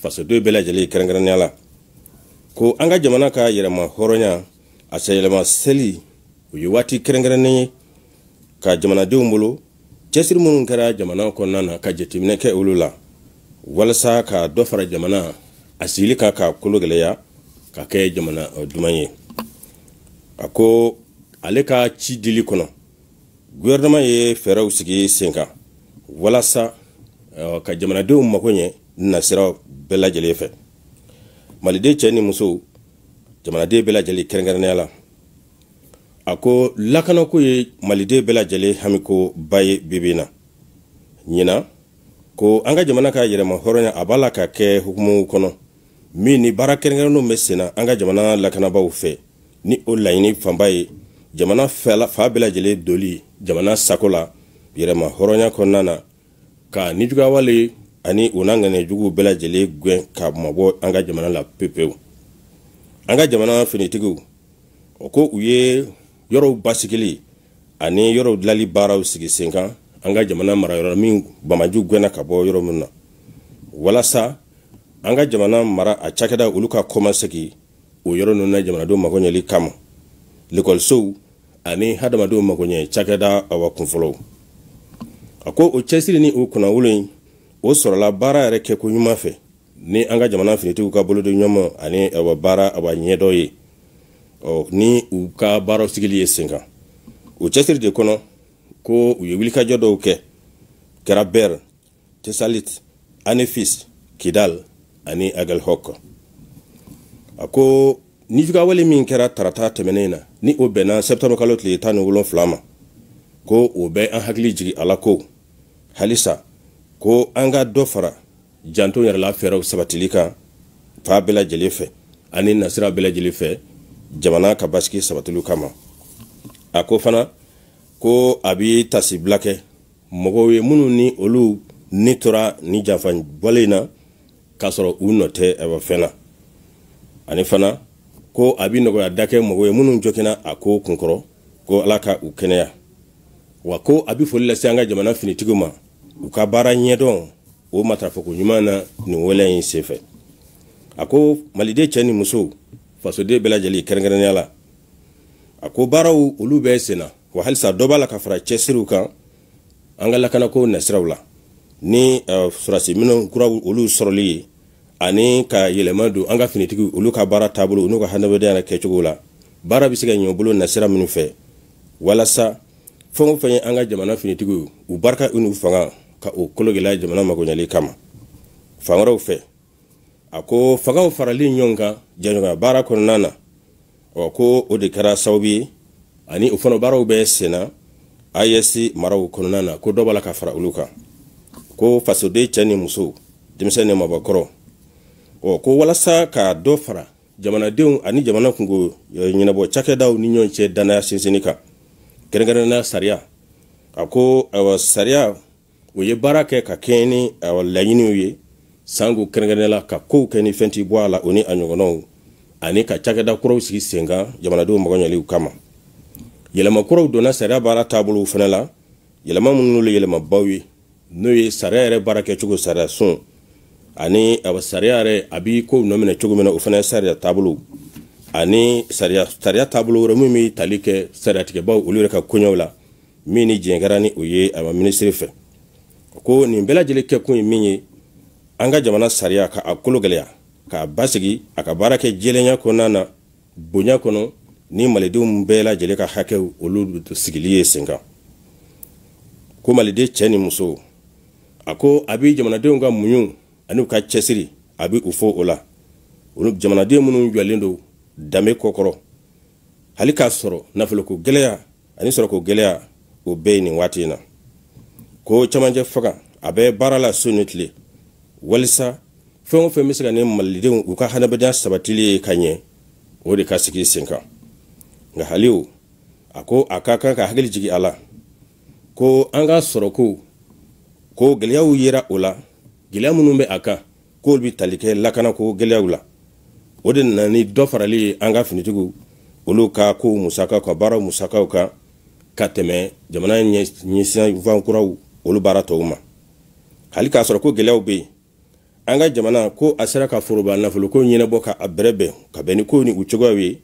Fasoden bɛɛ lajɛlen, kɛrɛnkɛrɛnnenya la, ko an ka jamana ka yɛrɛma hɔrɔnya a sɛyɛlɛma seli, o ye waati kɛrɛnkɛrɛnnen ye ka jamanadenw bolo cɛsiri minnu kɛra jamana kɔnɔna na, ka jateminɛ kɛ olu la walasa ka dɔ fara jamana a sigili kan, ka kolo gɛlɛya ka kɛ jamana duman ye. A ko ale ka ci dili kɔnɔ, gouvernement ye fɛɛrɛw sigi sen kan walasa ka jamanadenw mako ɲɛ nasiraw bɛɛ lajɛlen fɛ. Maliden cɛ ni musow, jamanaden bɛɛ lajɛlen, kɛrɛnkɛrɛnnenya la, a ko lakanako ye maliden bɛɛ lajɛlen hamiko ba ye bibi na. Ɲinan ko an ka jamana ka yɛrɛma hɔrɔnya, a b'a la ka kɛ hukumu kɔnɔ min ni baara kɛrɛnkɛrɛnnenw bɛ senna an ka jamana lakanabaaw fɛ, ni o laɲini fanba ye jamana fa bɛɛ lajɛlen doli jamana sako la yɛrɛma hɔrɔnya kɔnɔna na, ka nijuguyawale ani u n'a ŋaniyajuguw bɛɛ lajɛlen gɛn ka mabɔ an ka jamana la pewu pewu. An ka jamana finitigiw, o ko u ye yɔrɔw basigili ani yɔrɔw dilali baaraw sigi sen kan an ka jamana marayɔrɔ min bamajuw gɛnna ka bɔ yɔrɔ min na, walasa an ka jamana mara a cakɛda olu ka kɔmasegi o yɔrɔ ninnu na jamanadenw mago ɲɛli kama, lekɔlisow ani hadamadenw mago ɲɛ cakɛda awa kunfɔlɔw. A ko o cɛsiri ni o kunnawolo in, o sɔrɔla baara yɛrɛ kɛko ɲuman fɛ ni an ka jamana finitigiw ka boloden ɲɔgɔn ani awa baara awa ɲɛdɔ ye, ɔ ni u ka baaraw sigili ye sen kan. O cɛsiri de kɔnɔ ko u ye wulikajɔ dɔw kɛ kɛra Ber, Tesalit, Anefis, Kidal ani Agelhok. A ko nijuguyawale min kɛra tarata tɛmɛnen na, ni o bɛnna septembre kalo tile 17 ma, ko o bɛ an hakili jigin a la ko halisa ko an ka dɔ fara janto yɛrɛla fɛɛrɛw sabatili kan fa bɛɛ lajɛlen fɛ ani nasira bɛɛ lajɛlen fɛ jamana ka basigi sabatiliw kama. A ko fana ko a bɛ tasibila kɛ mɔgɔw ye minnu ni olu ni tora ni janfa bɔlen na k'a sɔrɔ u nɔ tɛ ɛwɔ fɛn na, ani fana ko a bɛ nɔgɔya da kɛ mɔgɔw ye minnu joginna a ko kunkɔrɔ, ko Ala ka u kɛnɛya. Wa ko a bɛ foli lase an ka jamana finitigiw ma u ka baara ɲɛdɔn o matarafako ɲuman na nin wɛlɛ in senfɛ. A ko maliden cɛ ni musow, fasoden bɛɛ lajɛlen, kɛrɛnkɛrɛnnenya la, a ko baaraw olu bɛ senna, wa halisa dɔ b'a la ka fara cɛsiriw kan an ka lakanako nasiraw la ni sɔrɔdasi minɛn kuraw olu sɔrɔli ye, ani ka yɛlɛma don an ka finitigiw olu ka baara taabolo n'u ka hadamadenya kɛcogo la, baara bɛ se ka ɲɛ bolo nasira minnu fɛ, walasa fɛn o fɛn ye an ka jamana finitigiw u barika n'u fanga ka o kolo gɛlɛya jamana magoɲɛli kama. Fan wɛrɛw fɛ, a ko fangaw farali ɲɔgɔn kan jɛɲɔgɔnya baara kɔnɔna na, ɔ ko o de kɛra sababu ye ani o fana baaraw bɛ senna AES maraw kɔnɔna na, ko dɔ b'a la ka fara olu kan. Ko fasoden cɛ ni muso, denmisɛn ni mabɔkɔrɔ, ɔ ko walasa ka dɔ fara jamanadenw ani jamana kungo ɲɛnabɔ cakɛdaw ni ɲɔgɔn cɛ danaya sinsinni kan, kɛrɛnkɛrɛnnenya sariya, a ko ayiwa sariya o ye baara kɛ ka kɛɲɛ ni ayiwa laɲiniw ye, sango kɛrɛnkɛrɛnnenya la ka kow kɛ ni fɛn ti bɔ a la, o ni a ɲɔgɔnnaw, ani ka cakɛda kuraw sigi sen kan jamanadenw mago ɲɛliw kama. Yɛlɛma kuraw donna sariya baara taabolow fana la, yɛlɛma minnu n'olu yɛlɛmabaw ye, n'o ye sariya yɛrɛ baara kɛcogo, sariya sun ani awa sariya yɛrɛ a bi kow nɔ minɛ cogo min na, o fana ye sariya taabolo, ani sariya taabolo wɛrɛ min bɛ tali kɛ sariyatigɛbaw olu yɛrɛ ka koɲɛw la, min ni diɲɛ kɛra ni o ye awa minisiri fɛ. Ko nin bɛɛ lajɛlen kɛkun ye min ye, an ka jamana sariya ka a kolo gɛlɛya, k'a basigi, a ka baara kɛ jɛlenya kɔnɔna na, bonya kɔnɔ, ni malidenw bɛɛ lajɛlen ka hakɛw olu sigili ye sen kan. Ko maliden cɛ ni muso, a ko a bɛ jamanadenw ka muɲu ani u ka cɛsiri, a bɛ u fo o la, olu jamanaden minnu jɔlen don danbe kɔkɔrɔ hali k'a sɔrɔ nafoloko gɛlɛya ani sɔrɔko gɛlɛya o bɛɛ ye nin waati in na. Ko camancɛ faga a bɛ baara la su ni tile walisa fɛn o fɛn bɛ se ka ni malidenw u ka hadamadenya sabatili ye ka ɲɛ, o de ka sigi sen kan. Nka hali o, a ko a ka kan ka hakili jigin a la ko an ka sɔrɔko ko gɛlɛyaw yera o la, gɛlɛya minnu bɛ a kan k'olu bɛ tali kɛ lakanako gɛlɛyaw la. O de nana ni dɔ farali ye an ka finitigiw olu ka kow musakaw ka baaraw musakaw kan ka tɛmɛ jamana ɲɛsinnafan kuraw olu baara tɔw ma. Hali k'a sɔrɔ ko gɛlɛyaw bɛ yen, An ka jamana ko a sera ka foroba nafoloko ɲɛnabɔ ka a bɛrɛbɛn ka bɛn ni kow ni u cogoyaw ye,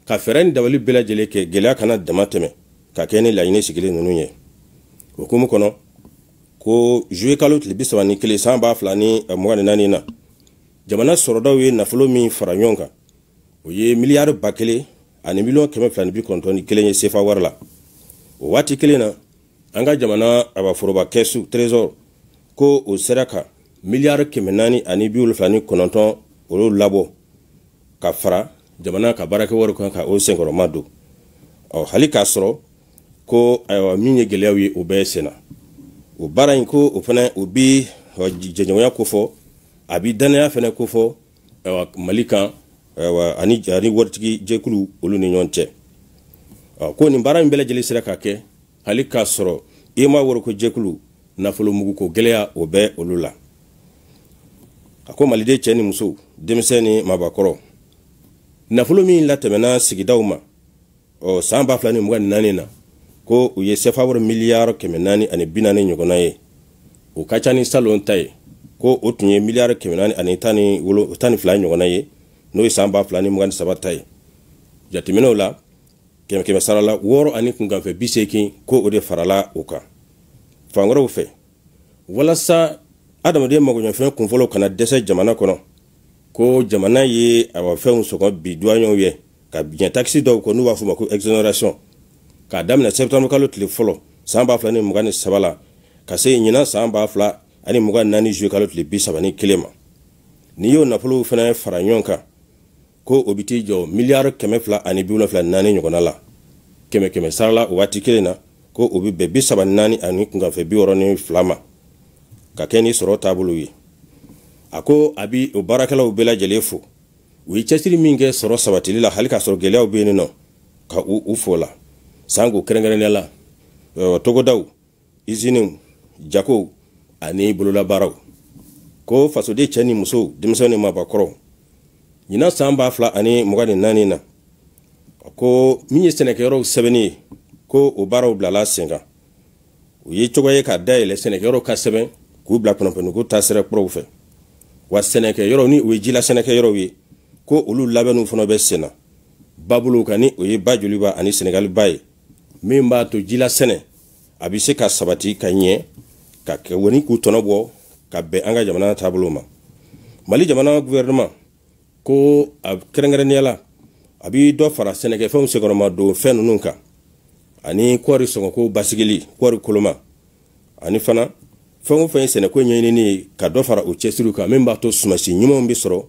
ka fɛɛrɛ ni dabali bɛɛ lajɛlen kɛ gɛlɛya kana dama tɛmɛ ka kɛ ni laɲini sigilen ninnu ye. O hukumu kɔnɔ, ko juillet kalo tile 31 san 2024 na, jamana sɔrɔdaw ye nafolo min fara ɲɔgɔn kan, o ye miliyari 1291 ye sefa wari la. O waati kelen na, an ka jamana aba foroba kɛsu trésor ko o sera ka miliyari 479 olu labɔ ka fara jamana ka baarakɛ wari kan ka o senkɔrɔma don. Ɔ hali k'a sɔrɔ ko ayiwa min ye gɛlɛyaw ye, o bɛɛ senna. O baara in ko o fana o bi jɛɲɔgɔnya kofɔ, a bi danaya fana kofɔ ayiwa Mali kan, ayiwa ani waritigi jɛkulu olu ni ɲɔgɔn cɛ. Ɔ ko nin baara in bɛɛ lajɛlen sera ka kɛ hali k'a sɔrɔ UEMOA wariko jɛkulu nafolo muguko gɛlɛya o bɛ olu la. A ko maliden cɛ ni musow, denmisɛn ni maabakɔrɔ, nafolo min latɛmɛna sigidaw ma ɔ san 2024 na, ko u ye sefa wari miliyari 440 ɲɔgɔnna ye. O ka ca ni salon ta ye, ko o tun ye miliyari 412 ɲɔgɔnna ye, n'o ye san 2023 ta ye. Jateminɛw la, kɛmɛ kɛmɛ sara la 6 ani kunkanfɛ 80, ko o de farala o kan. Fan wɛrɛw fɛ, walasa adamaden magoɲɛfɛn kunfɔlɔw kana dɛsɛ jamana kɔnɔ, ko jamana ye awa fɛnw sɔngɔ bi duwanɲɔw ye ka biɲɛ takisi dɔw kɔ, n'u b'a fɔ o ma ko exonération, k'a daminɛ septembre kalo tile fɔlɔ san 2023 la ka se ɲinan san 2024 juillet kalo tile 31 ma. N'i y'o nafolow fana fara ɲɔgɔn kan, ko o bɛ t'i jɔ miliyari 274 ɲɔgɔnna la. Kɛmɛ kɛmɛ sara la, o waati kelen na, ko o bɛ bɛn 34 ani kunkanfɛ 62 ma, ka kɛ ni sɔrɔ taabolo ye. A ko a bi o baarakɛlaw bɛɛ lajɛlen fo, u ye cɛsiri min kɛ sɔrɔ sabatili la hali k'a sɔrɔ gɛlɛyaw bɛ yen nɔ, ka u fo la sanko kɛrɛnkɛrɛnnenya la togodaw, iziniw, jagow ani bololabaaraw. Ko fasoden cɛ ni musow, denmisɛnw ni maabakɔrɔw, ɲinan san 2024 na, ko min ye sɛnɛkɛyɔrɔw sɛbɛnni ye, ko o baaraw bilala sen kan. O ye cogo ye ka dayɛlɛ sɛnɛkɛyɔrɔw ka sɛbɛn k'u bila kunnafoniko taasira kuraw fɛ. Wa sɛnɛkɛyɔrɔw ni o ye jila sɛnɛkɛyɔrɔw ye, ko olu labɛnniw fana bɛ sen na babolow kan, ni o ye ba Joliba ani Senegali ba ye, min b'a to jila sɛnɛ a bɛ se ka sabati ka ɲɛ ka kɛ wani k'u tɔnɔ bɔ ka bɛn an ka jamana taabolo ma. Mali jamana gouvernement ko a kɛrɛnkɛrɛnnenya la a bi dɔ fara sɛnɛkɛfɛnw senkɔrɔma don fɛn ninnu kan, ani kɔɔri sɔngɔko basigili, kɔɔri koloma, ani fana fɛn o fɛn ye sɛnɛko ɲɛɲinini ye, ka dɔ fara o cɛsiriw kan, min b'a to sumasi ɲumanw bɛ sɔrɔ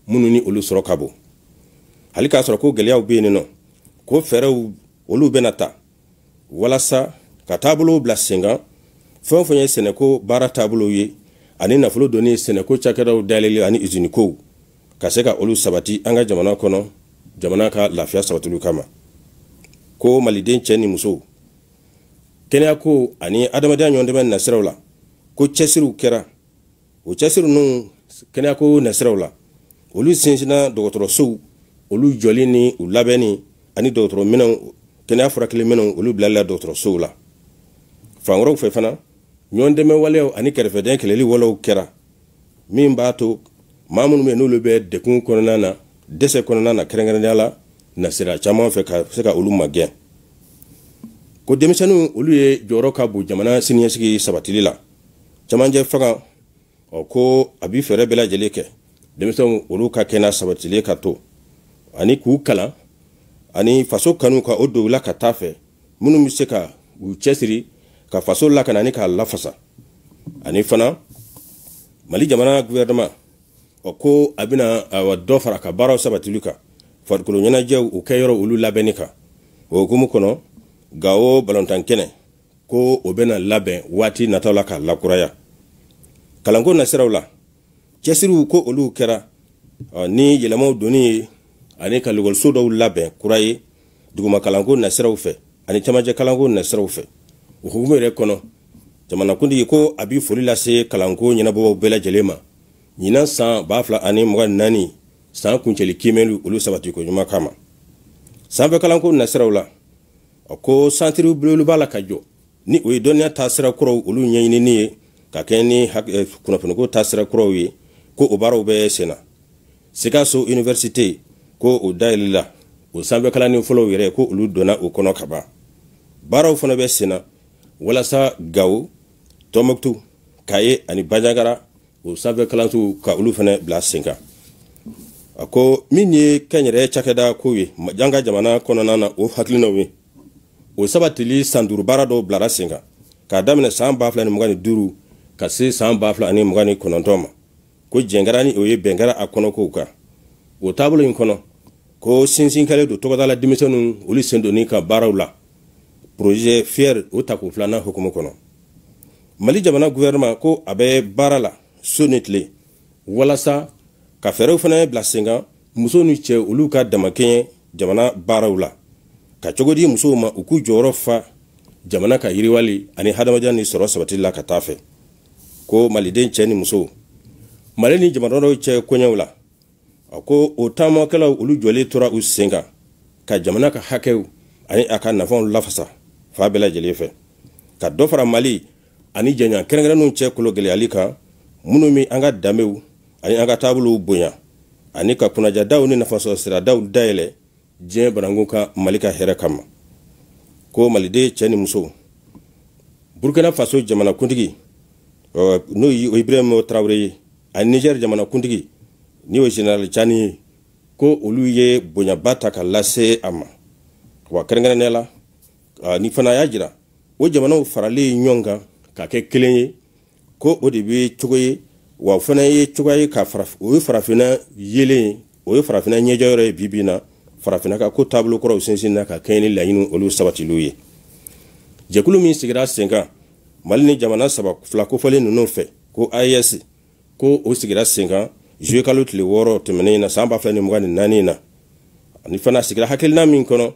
minnu ni olu sɔrɔ ka bon. Hali k'a sɔrɔ ko gɛlɛyaw bɛ yen nɔ, ko fɛɛrɛw olu bɛna ta walasa ka taabolow bila sen kan, fɛn o fɛn ye sɛnɛko baara taabolow ye, ani nafolo donni sɛnɛko cakɛdaw dayɛlɛli ani izinikow, ka se ka olu sabati an ka jamana kɔnɔ, jamana ka lafiya sabatili kama. Ko maliden cɛ ni musow, kɛnɛyako ani adamadenya ɲɔgɔndɛmɛ nasiraw la, ko cɛsiriw kɛra. O cɛsiri ninnu kɛnɛyako nasiraw la, olu sinsinna dɔgɔtɔrɔsow olu jɔli ni u labɛnni ani dɔgɔtɔrɔ minɛnw, kɛnɛya furakɛli minɛnw olu bilali la dɔgɔtɔrɔsow la. Fan wɛrɛw fɛ fana, ɲɔgɔndɛmɛ waleyaw ani kɛrɛfɛdɛn kɛlɛli walew kɛra, min b'a to maa minnu bɛ yen n'olu bɛ degun kɔnɔna na, dɛsɛ kɔnɔna na, kɛrɛnkɛrɛnnenya la nasira caman fɛ, ka se ka olu magɛn. Ko denmisɛnninw olu ye jɔyɔrɔ ka bon jamana siniɲɛsigi sabatili la. Camancɛ fanga ɔ ko a bi fɛɛrɛ bɛɛ lajɛlen kɛ denmisɛnw olu ka kɛnɛya sabatilen ka to, ani k'u kalan ani faso kanu ka o don u la ka taa fɛ, minnu bɛ se ka u cɛsiri ka faso lakana ani k'a lafasa. Ani fana Mali jamana gouvernement ɔ ko a bɛna awa dɔ fara ka baaraw sabatili kan, farikolo ɲɛnajɛw u kɛyɔrɔ olu labɛnni kan. O hukumu kɔnɔ, Gawo balontan kɛnɛ ko o bɛna labɛn waati nataw la k'a lakuraya. Kalanko nasiraw la, cɛsiriw ko olu kɛra ni yɛlɛmaw donni ye, ani ka lekɔliso dɔw labɛn kura ye duguma kalanko nasiraw fɛ ani camancɛ kalanko nasiraw fɛ. O hukumu yɛrɛ kɔnɔ, jamanakuntigi ko a bi foli lase kalanko ɲɛnabɔbaw bɛɛ lajɛlen ma ɲinan san 2024 san kuncɛli kiimɛliw olu sabati ko ɲuman kama. Sanfɛ kalanko nasiraw la, a ko santiri belebeleba la ka jɔ ni o ye dɔnniya taasira kuraw olu ɲɛɲinini ye, ka kɛ ni kunnafoniko taasira kuraw ye, ko o baaraw bɛ senna. Sikaso Université, ko o dayɛlɛla, o sanfɛ kalanden fɔlɔw yɛrɛ, ko olu donna o kɔnɔ ka ban. Baaraw fana bɛ senna walasa Gawo, Tɔnbɔkutu, Kaye ani Banjagara, o sanfɛ kalansow, ka olu fana bila sen kan. A ko min ye kɛnyɛrɛye cakɛda ko ye an ka jamana kɔnɔna na, o hakilinaw ye, o sabatili san 5 baara dɔw bilara sen kan k'a daminɛ san 2025 ka se san 2029 ma. Ko jɛn kɛra ni o ye, bɛn kɛra a kɔnɔkow kan. O taabolo in kɔnɔ, ko sinsin kɛlen don tɔgɔdala denmisɛnninw olu sen donni ka baaraw la, projet FIER o tako filanan hukumu kɔnɔ. Mali jamana gouvernement ko a bɛ baara la so ni tile walasa ka fɛɛrɛw fana bila sen kan, muso ni cɛ olu ka damakɛɲɛ jamana baaraw la, ka cogo di musow ma u k'u jɔyɔrɔ fa jamana ka yiriwali ani hadamadenya ni sɔrɔ sabatili la ka taa fɛ. Ko maliden cɛ ni musow, Mali ni jamana dɔw cɛ koɲɛw la, a ko o taamakɛlaw olu jɔlen tora u sen kan ka jamana ka hakɛw ani a ka nafaw lafasa fa bɛɛ lajɛlen fɛ, ka dɔ fara Mali ani jɛɲɔgɔn kɛrɛnkɛrɛnnenw cɛ kolo gɛlɛyali kan, minnu bɛ an ka danbew ani an ka taabolow bonya, ani ka kunnajadaw ni nafasɔrɔ siradaw dayɛlɛ diɲɛ bananku kan Mali ka hɛrɛ kama. Ko maliden cɛ ni muso, Burkina Faso jamanakuntigi, n'o ye Ibrahim Traoré ye, ani Niger jamanakuntigi, ni o ye général Tiani ye, ko olu ye bonyaba ta ka lase a ma. Wa kɛrɛnkɛrɛnnenya la, ni fana y'a jira o jamanaw faralen ɲɔgɔn kan ka kɛ kelen ye, ko o de bɛ cogo ye, wa o fana ye cogoya ye ka o ye farafinna yelen ye, o ye farafinna ɲɛjɔyɔrɔ ye. Bi bi in na, farafinna ka ko taabolo kɔrɔw sinsin na ka kɛɲɛ ni laɲiniw olu sabatiliw ye. Jɛkulu min sigira sen kan Mali ni jamana saba fila kofɔlen ninnu fɛ, ko AES, ko o sigira sen kan juillet kalo tile 6 tɛmɛnen na san 2024 na, ani fana sigira hakilina min kɔnɔ,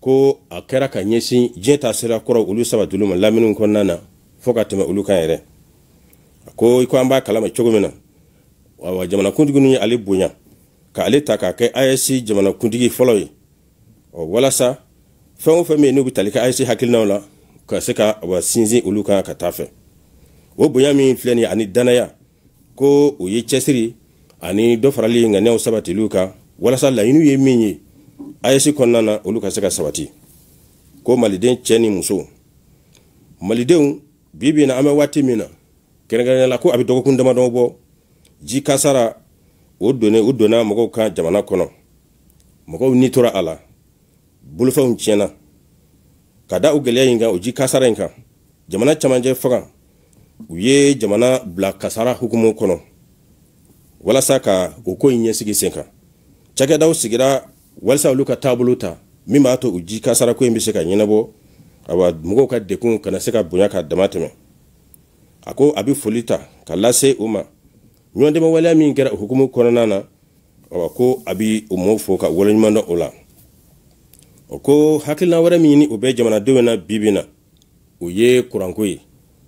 ko a kɛra ka ɲɛsin diɲɛ taasira kɔrɔ olu sabatiliw ma laminiw kɔnɔna na fo ka tɛmɛ olu kan yɛrɛ. A ko i ko an b'a kalama cogo min na, awa, jamanakuntigi ninnu ye ale bonya k'ale ta k'a kɛ AES jamanakuntigi fɔlɔ ye, ɔ walasa fɛn o fɛn min n'u bɛ tali kɛ AES hakilinaw la, ka se ka wa sinsin olu kan ka taa fɛ. O bonya min filɛ nin ye ani danaya, ko o ye cɛsiri ani dɔ farali ŋaniyaw sabatiliw kan walasa laɲiniw ye min ye AES kɔnɔna na, olu ka se ka sabati. Ko maliden cɛ ni muso, malidenw, bi bi in na, an bɛ waati min na, kɛrɛnkɛrɛnnenya la, ko a bɛ dɔgɔkun damadɔ bɔ, ji kasara o donnen o donna mɔgɔw kan jamana kɔnɔ. Mɔgɔw ni tora a la, bolofɛnw tiɲɛna ka da o gɛlɛya in kan, o ji kasara in kan. Jamana camancɛ fanga u ye jamana bila kasara hukumu kɔnɔ walasa ka o ko in ɲɛsigi sen kan. Cakɛdaw sigira walasa olu ka taabolo ta min b'a to u ji kasara ko in bɛ se ka ɲɛnabɔ, awa, mɔgɔw ka dekun kana se ka bonya ka dama tɛmɛ. A ko a bɛ foli ta ka lase u ma ɲɔgɔndɛmɛ waleya min kɛra o hukumu kɔnɔna na. Awa, ko a bɛ o mɔɔw fo ka waleɲuman dɔn o la. O ko hakilina wɛrɛ min ɲini o bɛ jamanadenw na bi bi in na, o ye kuranko ye.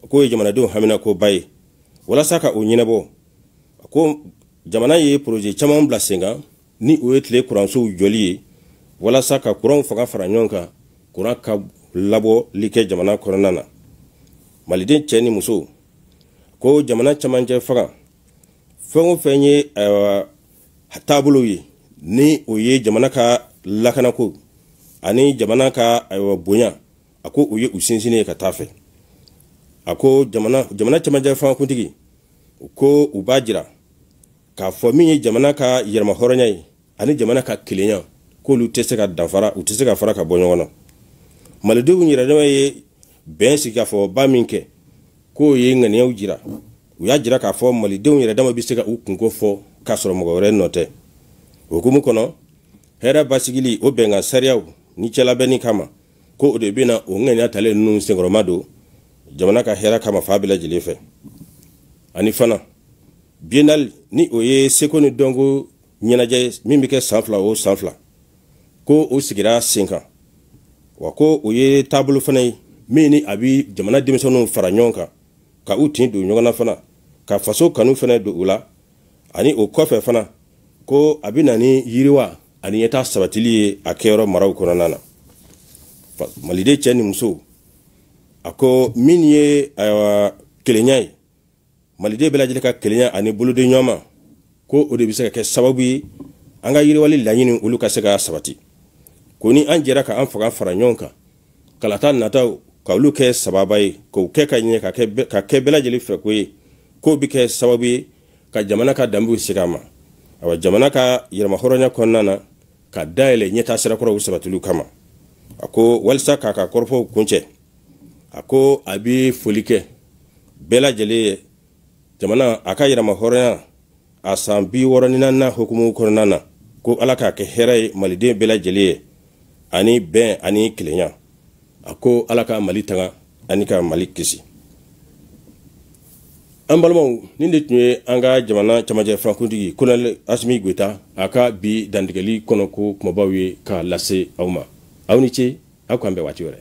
O k'o ye jamanadenw haminakoba ye. Walasa ka o ɲɛnabɔ, a ko jamana ye projet caman bila sen kan, ni o ye tile kuransow jɔli ye walasa ka kuranw fanga fara ɲɔgɔn kan, kuran ka labɔli kɛ jamana kɔnɔna na. Maliden cɛ ni muso, ko jamana camancɛ fanga fɛn o fɛn ye taabolow ye, ni o ye jamana ka lakanako ani jamana ka, ayiwa, bonya, a ko o ye u sinsinnen ye ka taa fɛ. A ko jamana camancɛ fangakuntigi ko u b'a jira k'a fɔ min ye jamana ka yɛrɛma hɔrɔnya ye ani jamana ka kelenya, k'olu tɛ se ka danfara, u tɛ se ka fara ka bɔ ɲɔgɔn na. Malidenw yɛrɛ ye bɛn sigikafɔba min kɛ, k'o ye ŋaniyaw jira. U y'a jira k'a fɔ malidenw yɛrɛ dama bɛ se ka u kunko fɔ k'a sɔrɔ mɔgɔ wɛrɛ nɔ tɛ. O hukumu kɔnɔ, hɛrɛ basigili o bɛnkan sariyaw ni cɛlabɛnni kama, ko o de bɛna o ŋaniya talen ninnu senkɔrɔma don jamana ka hɛrɛ kama fa bɛɛ lajɛlen fɛ. Ani fana biennale, ni o ye seko ni dɔnko ɲɛnajɛ min bɛ kɛ san 2 o san 2, ko o sigira sen kan. Wa ko o ye taabolo fana ye min ni a bɛ jamana denmisɛnninw fara ɲɔgɔn kan ka u tin don ɲɔgɔn na fana, ka faso kanu fana don u la. Ani o kɔfɛ fana, ko a bɛ na ni yiriwa ani ɲɛtaa sabatili ye a kɛyɔrɔ maraw kɔnɔna na. Maliden cɛ ni muso, a ko min ye, ayiwa, kelenya ye, maliden bɛɛ lajɛlen ka kelenya ani boloden ɲɔgɔn ma. Ko o de bɛ se ka kɛ sababu ye an ka yiriwali laɲini olu ka se ka sabati. Ko ni an jɛra ka an fanga fara ɲɔgɔn kan, kalata nataw ka olu kɛ sababa ye, k'o kɛ ka ɲɛ, ka kɛ bɛɛ lajɛlen fɛ ko ye, k'o bɛ kɛ sababu ye ka jamana ka danbew segin a ma. Awa, jamana ka yɛrɛmahɔrɔnya kɔnɔna na, ka dayɛlɛ ɲɛtaa sirakɔrɔw sabatiliw kama. A ko walisa k'a ka kɔrɔfɔw kuncɛ, a ko a bɛ foli kɛ bɛɛ lajɛlen ye jamana a ka yɛrɛmahɔrɔnya a san 64nan hukumu kɔnɔna na, ko Ala k'a kɛ hɛrɛ ye maliden bɛɛ lajɛlen ye, ani bɛn ani kelenya. A ko Ala ka Mali tanga ani ka Mali kisi. An balimaw, nin de tun ye an ka jamana camancɛ fankuntigi Kolonɛli Asimi Goyita a ka bi dantigɛli kɔnɔ ko kumabaw ye k'a lase aw ma. Aw ni ce, aw k'an bɛn waati wɛrɛ.